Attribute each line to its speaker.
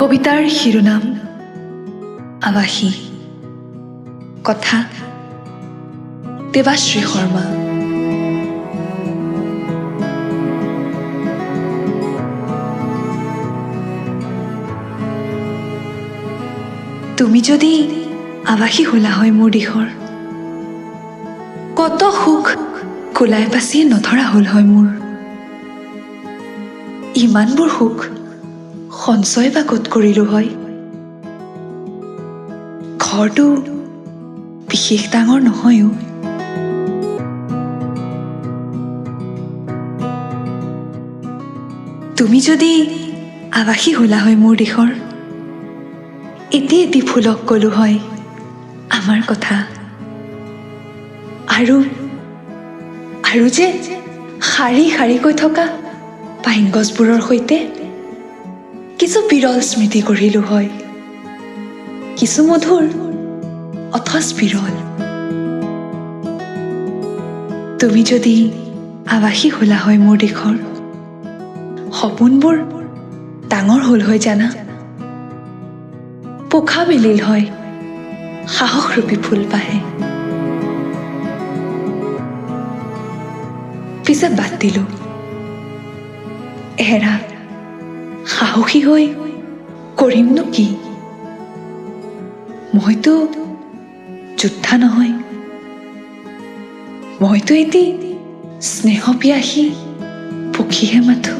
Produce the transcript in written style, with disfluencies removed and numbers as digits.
Speaker 1: কবিতাৰ শিৰোনাম আৱাসী। কথা দেৱাশ্ৰী শৰ্মা। তুমি যদি আৱাসী হলা হয় মোৰ দিশৰ, কত সুখ কোলাই পাচিয়ে নধৰা হ'ল হয় মোৰ। ইমানবোৰ সুখ সঞ্চয় বা ক'ত কৰিলো হয়। ঘৰটো বিশেষ ডাঙৰ নহয়ো। তুমি যদি আৱাসী হলা হয় মোৰ দিশৰ, এটি এটি ফুলক ক'লো হয় আমাৰ কথা। আৰু আৰু যে শাৰী শাৰীকৈ থকা পাইন গছবোৰৰ সৈতে কিছু বিৰল স্মৃতি গঢ়িলো হয়, কিছু মধুৰ অথচ বিৰল। তুমি যদি আৱাসী হলা হয় মোৰ দেশৰ, সপোনবোৰ ডাঙৰ হ'ল হয় জানা, পোখা মেলিল হয় সাহসৰূপী ফুলপাহে। পিছে বাদ দিলো, এৰা সাহসী হৈ কৰিমনো কি, মইতো যোদ্ধা নহয়, মইতো এটি স্নেহ পিয়াসী পক্ষীহে মাথো।